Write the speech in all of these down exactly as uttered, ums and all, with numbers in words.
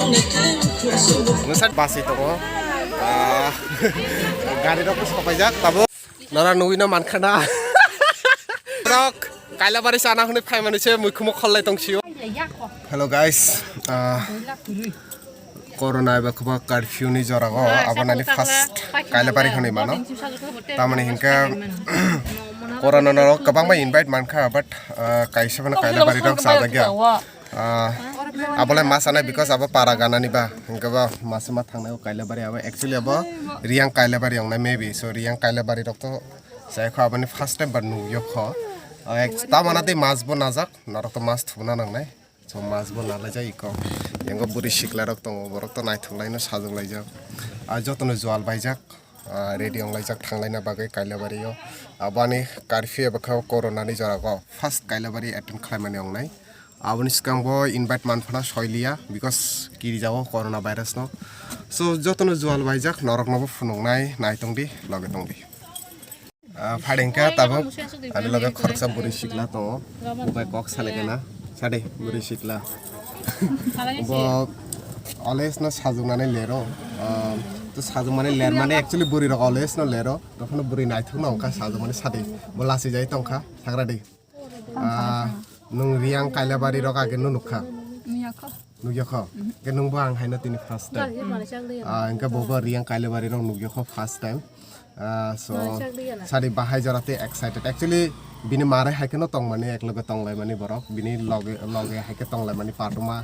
Bwsat basi tongo. Ah, gari rok sopaijak tabuk. Nara nugwi no mankha na. Rok Kailabari chana hwnwi phaimani se muikhumo khollai tongsio. Hello guys, ah, corona eba khwba curfew ni jora go, abo nani first Kailabari hwnwi mano. Tamoni hinkhe corona no kwbangma invite mankha, but, ah, kaisa phano Kailabari rok chajakya. Ah, abo le ma sanai because abo para ganani ba, hinkhe ba masa ma thangnai o Kailabari abo. Actually abo Riyang Kailabari wngnai maybe. So Riyang Kailabari rok to sai kho aboni first time ba nugyo kho. Ah, ek-, tamana tei mas bo najak, norok to mas thubuna nangnai. So mas bo nalaijak iko. Yango buri sikla rok tongo, borok to naithok laino sajok laijak. Ah, jotono jual baijak. Ah, ready wng laijak thang laina bagwi Kailabari o. Aboni curfew eba kha corona ni jora go first Kailabari attend khlaimani wngnai. Aboni swkang bo invite man phano soiliya because kiri jago corona virus no. So jotono jual baijak norok no bo phunuknai nai tong di loge tong di. Ah, phading kha tabuk ani loge khoroksa buri sikla tongo. Ubai kok salai kana. Sade buri sikla. Bo always no sajwknani lero. Ah, to sajwkmani ler mani actually buri rok always no lero. Tokhno buri naithok no wngkha sajwkmani sade. Bo lasi jai tongkha sagra di. Ah, nung Riyang Kailabari rok age no nukha. Nuyakho. Nugya kho. Ke nung bo ang haino tini first time. Ah, engke bo bo Riyang Kailabari rok nugya kho first time. Ah, so sari bahai jora te excited. Actually bini mare hai keno tong mani ek loge tong lai mani borok. Bini loge loge hai ke tong lai mani patuma.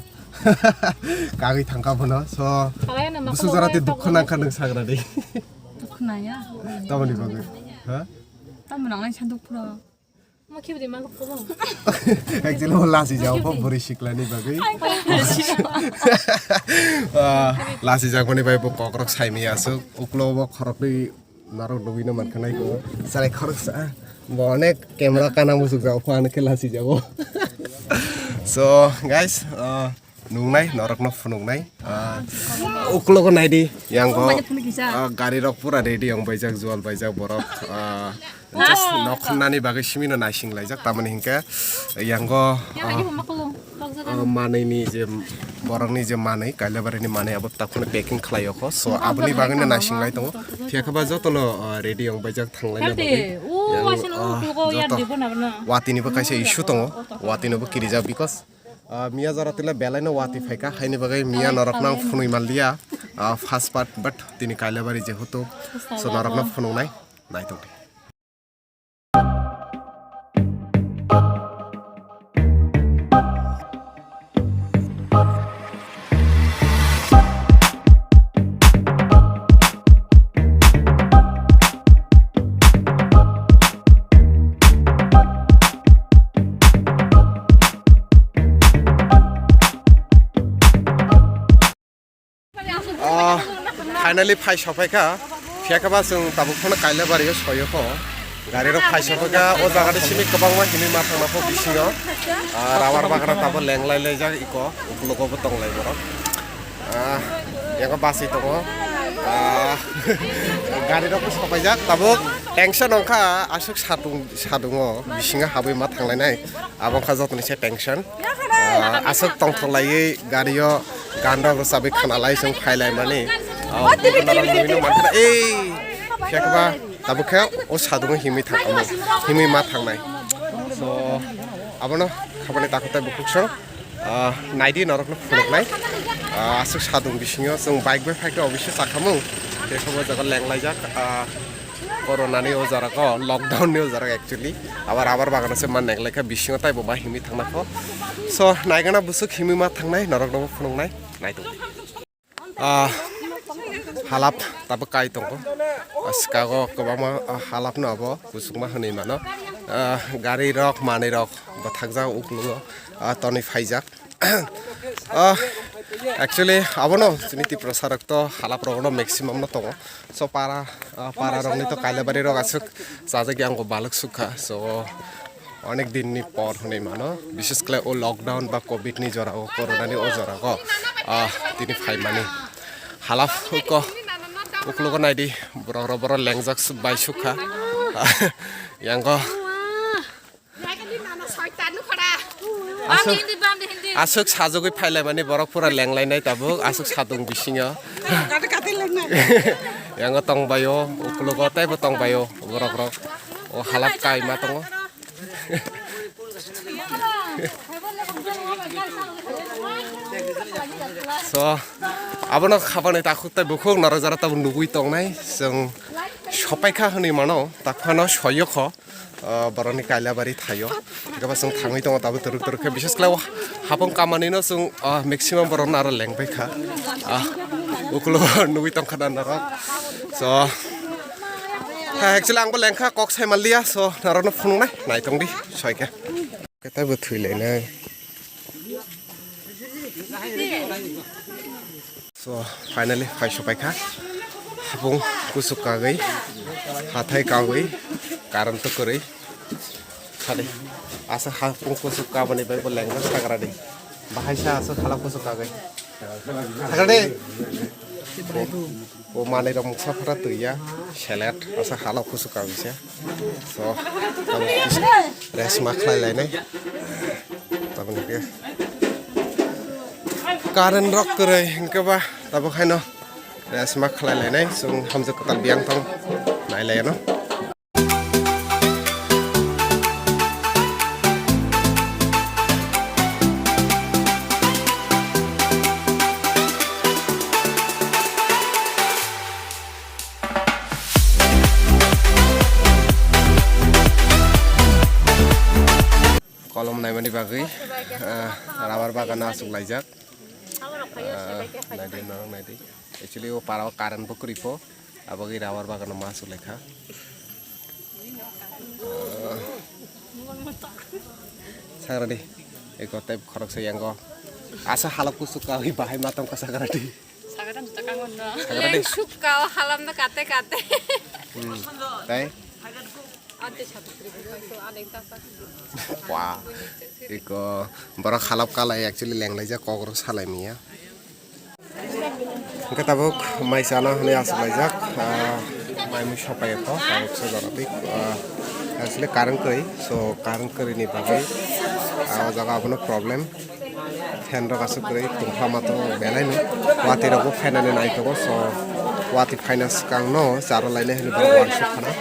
Kagwi thangka bono. So busu jora te dukho nangkha nung sagra di. Dukho naya. Tamoni bagwi. Ha? Tamoni nang sa dukho. Actually, o lasi jago po buri siklani bagwi. Ah, lasi jagoni bai bo kokrok saimi asuk. Uklo bo khoroknwi narok nugwino mankha nai ko. Sarai khoroksa. Bo onek camera kana musuk jago po ano khe lasi jago. So, guys, ah, nungnai, norokno phunuknai. Ah, uklogo naidi, yango, ah, gari rok pura ready wng baijak, jual baijak borok. Ah, just nok khonnani bagwi simino naising laijak, tamoni hinkhe yango, ah, ah, manwini je, borokni je manwi, Kailabarini manwi abo takhwno packing khlai okho. So, aboni bagwino naising lai tongo. Phiya khe ba jotono, ah, ready wng baijak thang laina bagwi. Yang, ah, joto watinibo kaisa issue tongo, watinobo kirijak because Ah, miya jora tila belai no wati phaika, haini bagwi miya norok nang phunui manliya, ah, first part, but tini Kailabari jehetu, so norok no phunuknai, naitokdi. Ah, finally phai sopai kha. Phiya khe ba chwng tabuk phano Kailabari o soyo kho. Gari rok phai sopai kha, o jaga de simi kwbangma himwi ma thangna kho bisingo. Ah, rubber bagra tabuk lenglai laijak iko, uklogo bo tong lai borok. Ah, yago basi tongo. Ah, gari rok sopaijak tabuk tension wngkha aswk satung sadungo bisingo habwi ma thanglainai. Abo wngkha jotoni se tension. Ah, aswk tongthok laiwi gari o gandok rwchabwi khana lai chwng phai lai mani. Ah, bukhuna rok nugwi nw mankha ei phiya khe ba tabuk khe o sadungo himwi thangkhamu himwi ma thangnai. So abono khabani takhuk tai bukhuk song. Ah, naidi norokno phunuknai. Ah, aswk sadung bisingo chwng bike bai phaikhe obviously chakhamung. Tei khe bo jaga lenglaijak, ah, corona ni o jora ko, lockdown ni o jora actually. Abar, abar bagano se man nenglaikha bisingo taibo ma himwi thangna kho. So, naigana busuk himwi ma thangnai, norokno bo phunuknai, naitokdi. Ah, halap tabuk kai tongo. Ah, sikago kwbangma, ah, halap no abo kusukma hwnwi mano. Ah, gari rok, manwi rok bwthakjak uklogo, ah, tonwi phaijak. Ah, actually abono chini Tiprasa rok to halap rok no maximum no tongo. So para, ah, para rok ni to Kailabari rok aswk chajak yang go balwk sukha. So onek din ni por hwnwi mano, bishes khlai o lockdown ba covid ni jora o, corona ni o jora o, ah, tini phaimani halap ko uklogo naidi borok rok borok lengjak bai sukha. Yango Aswk, aswk sajagwi phailaimani borok pura lenglainai tabuk, aswk sadung bisingo. Kate kate lengnai. Yango tongbaio, uklogo teibo tongbaio borok rok. O halap kaima tongo. So, abono khabani takhuk tei bukhuk norok jora tabuk nugwi tongnai. Chwng sopaikha hwnwi mano, takhano soyokho. Ah, borokni Kailabari thaio. Hingke ba chwng thangwi tongo tabuk turuk turuk khe. Bishes khlai o hapung kamani no chwng, ah, maximum borok no aro lengbai kha. Ah, ukulo nugwi tongkha na norok. So, ha, actually ang bo lengkha kok sai manliya. So, norok no phunuknai naitong di soi khe. Khe tei bo thwi lainai. So, finally phai sopaikha. Hapung kusuk kagwi, hathai kagwi, karon to kwrwi. Hade, asa hapung kusuk kabani bai bo lengkha sagradi. Bahai sa asa halak kusuk kagwi. Sagradi. O manwi rok mungsa phara twi ya, salad, asa halak kusuk kagwi se. So, tabuk kis-, rest ma khlai lainai. Tabuk ni khe. Current rok kwrwi hingke ba tabuk haino rest ma khlai lainai. Chwng hamjwk kwtal biyang tong nai lai ano. Kolom naimani bagwi, ah, rubber bagano achuk laijak. Ah, naidi, norok naidi. Actually, o para o current bo kwrwi pho. Abo wngwi rubber bagano ma achuk laikha. Ah, sagradi, eko tei khoroksa yango. Asa halak kusuk kawi bahai ma tongkha sagradi. Sagradi. Leng sukka o halamno kate kate. Hmm, tei? Wah, iko borok halap kalai actually lenglaijak kokrok salai mia. Hingke tabuk mai chana hwnwi achuk laijak, ah, mai mui sopai kho tabuk se jora twi, ah, actually current kwrwi, so current kwrwini bagwi, ah, o jaga abono problem. Fan rok aswk kwrwi tongphla ma tongo belai no. Watwi rok bo phainani nai tongo, so watwi phaina swkang no chara lainai hinwi borok uansuk khana.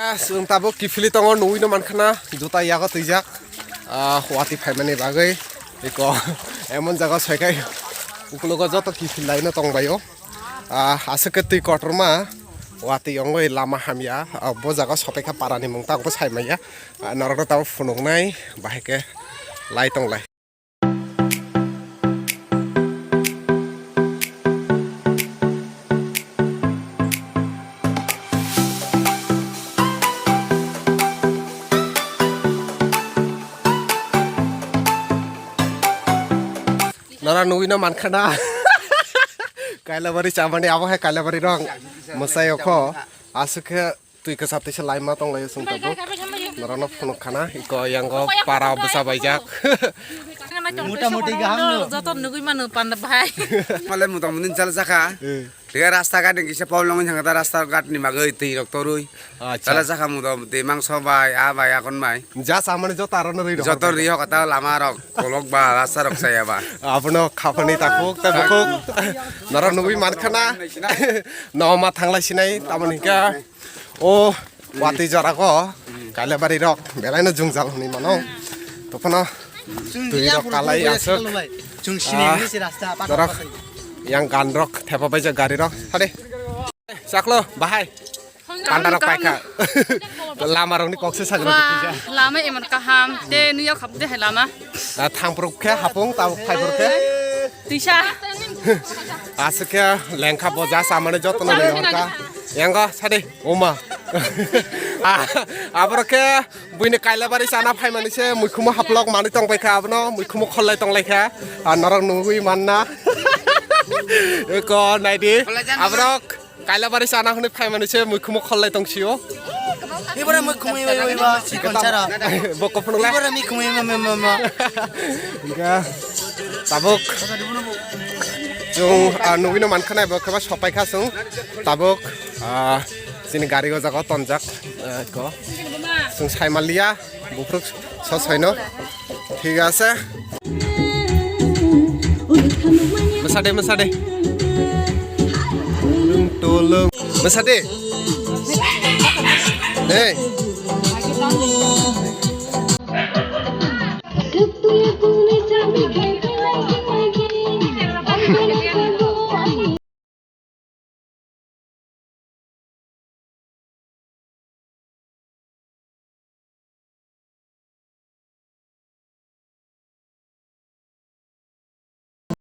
Ah, chwng tabuk kiphilwi tongo, nugwi no mankha na, juta yago twijak. Ah, watwi phaimani bagwi eko emon jaga soikai ukologo joto kiphil laino tongbaio. Ah, aswk khe twi kotorma, watwi ongoi lama hamya. Ah, bo jaga sopaikha parani mung tabukbo saimanya. Ah, norokno tabuk phunuknai bahai khe lai tonglai. Nara nugwi no mankha na. Kailabari chamani abo hai Kailabari rong mwsai okho. Aswk khe twi kwchap tisa laima tong laio chwng tabuk. Norokno phunuk khana iko yango para bwsa baijak. Mota moti gaham no. Joto nugwi mano panda bhai. Male mota moti chala jakha. Eh. Tiga rasta ghat ni kisa problem wngkha, rasta ghat ni bagwi twi rok torwi. Acha. Chala jakha mota moti mangso bai, a bai, akon bai. Ja samani joto aro no rwi rok. Joto rwi hokata lama rok, kolok ba, rasta rok saya ba. Abono khapani takhuk, ta bukhuk. Norok nugwi mankha na. No ma thanglai sinai, tamoni kha. O watwi jora go Kailabari rok belai no jwngjal hwnwi mano. Tokhono twi rok kalai aswk. Chwng sini, ah, sini si rasta, norok yang gan rok thepa baijak gari rok. Hade. Chaklo bahai. Panda rok paikha. Lama rok ni kok se sagro. Wah, lama emon kaham. Te nuya khap de hai lama. Ah, thangpruk khe hapung, tabuk phaibruk khe. Tisa. Aswk khe lengkha bo ja samani jotono rwi hor kha. Yango sadi oma. Ah, aborok khe buini Kailabari chana phaimani se muikhumo haplok manwi tongbai kha abono, muikhumo khollai tonglai kha. Ah, norok nugwi manna. Eko naidi. Aborok Kailabari chana hwnwi phaimani se muikhumo khollai tongsio. Ibara mui khumui mui mui ba si konchara. Bokol phunukla. Ibara mi khumui mui mui mui mui. Hingke tabuk chwng ah, nugwino mankha nai bo khe ba sopai kha chwng tabuk ah, chini gari o jaga o tonjak ah, ko chwng sai manliya buphuru so soino. Thik ase. Mwsa de, mwsa de. Tulung, tulung. Mwsa de. Hey.